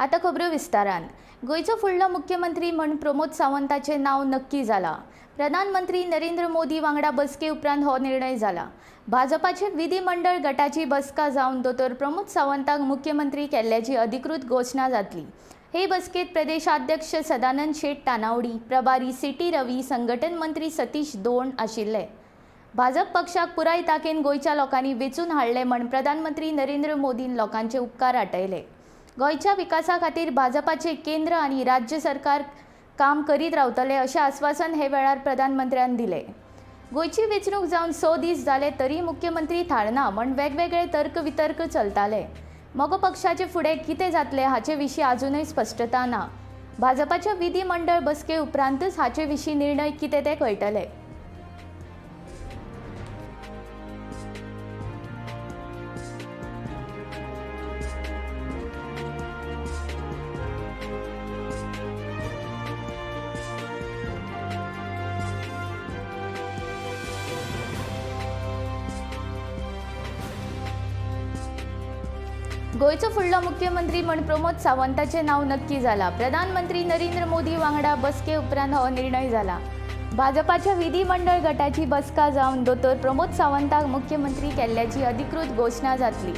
आतां खबरो विस्तारान. गोंयचो फुडलो मुख्यमंत्री म्हण प्रमोद सावंताचें नांव नक्की जाला. प्रधानमंत्री नरेंद्र मोदी वांगडा बसके उपरांत हो निर्णय जाला. भाजपाचे विधिमंडळ गटाची बसका जावन दोतोर प्रमोद सावंताक मुख्यमंत्री केल्ल्याची अधिकृत घोशणा जातली. हे बसकेत प्रदेशाध्यक्ष सदानंद शेट तानावडी, प्रभारी सी.टी रवी, संघटन मंत्री सतीश दोण आशिल्ले. भाजप पक्षाक पुराय तांकीन गोंयच्या लोकांनी वेंचून हाडले म्हण प्रधानमंत्री नरेंद्र मोदीन लोकांचे उपकार आटयले. गोंयच्या विकासा खातीर भाजपाचे केंद्र आनी राज्य सरकार काम करीत रावतले अशें आस्वासन हे वेळार प्रधानमंत्र्यान दिले. गोंयची वेंचणूक जावन 6 दीस जाले तरी मुख्यमंत्री थारना म्हण वेगवेगळे तर्क वितर्क चलताले. मगो पक्षाचे फुडें कितें जातलें हाचे विशीं आजुनय स्पश्टता ना. भाजपाच्या विधिमंडळ बसके उपरांतच हाचे विशीं निर्णय कितें ते कळटले. गोंयचो फुडलो मुख्यमंत्री म्हण प्रमोद सावंताचें नांव नक्की जाला. प्रधानमंत्री नरेंद्र मोदी वांगडा बसके उपरांत हो निर्णय जाला. भाजपाच्या विधिमंडळ गटाची बसका जावन दोतोर प्रमोद सावंताक मुख्यमंत्री केल्ल्याची अधिकृत घोशणा जातली.